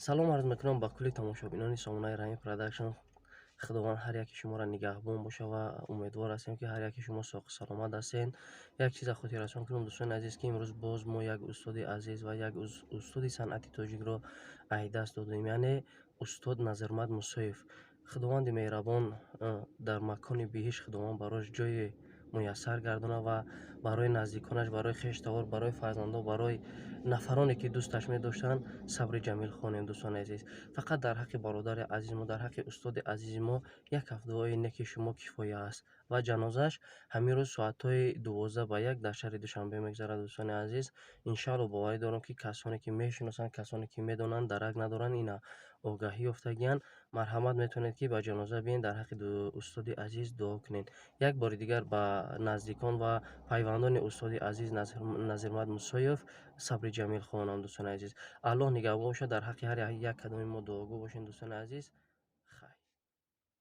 Салом арз мекунам ба кулли тамошобинони сомонаи Раҳим Продакшн. Худованд ҳар яки шуморо нигаҳбон боша ва умедвор ҳастем, ки ҳар яки шумо соғу саломат ҳастед. Як чиза хотиррасон кунам, дӯстони азиз, ки имрӯз боз мо як устоди азиз ва як устоди санъати тоҷикро ай даст додем, яъне устод Назирмад Мусоев. Худованди меҳрабон дар макони биҳишт Худованд барош ҷое муяссар гардонад ва барои наздиконаш, барои хештавор, барои фарзандо, барои нафароне, ки дӯсташ медоштанд, сабри ҷамил хонем. Дӯстони азиз, фақат дар ҳаққи бародари азизи мо, дар ҳаққи устоди азизи мо як ҳафт дуои неки шумо кифоя аст. Ва ҷанозааш ҳамин рӯз соатҳои 11:50 дар шаҳри Душанбе мегзарад. Дӯстони азиз, иншаалло, боварӣ дорам, ки касоне ки мешиносанд, касоне ки медонанд, дарак надоранд, ина огаҳӣ ёфтагиянд. Марҳамат, метавонед, ки ба ҷаноза биен, дар ҳаққи устоди азиз дуо кунед. Як бори дигар ба наздикон ва пайвандони устоди азиз Назирмад Мусоев сабри ҷамил хонам. Дӯстони азиз, Аллоҳ нигаҳбон бошад, дар ҳаққи ҳар як кадоми мо дуогӯ бошед. Дӯстони азиз, хайр.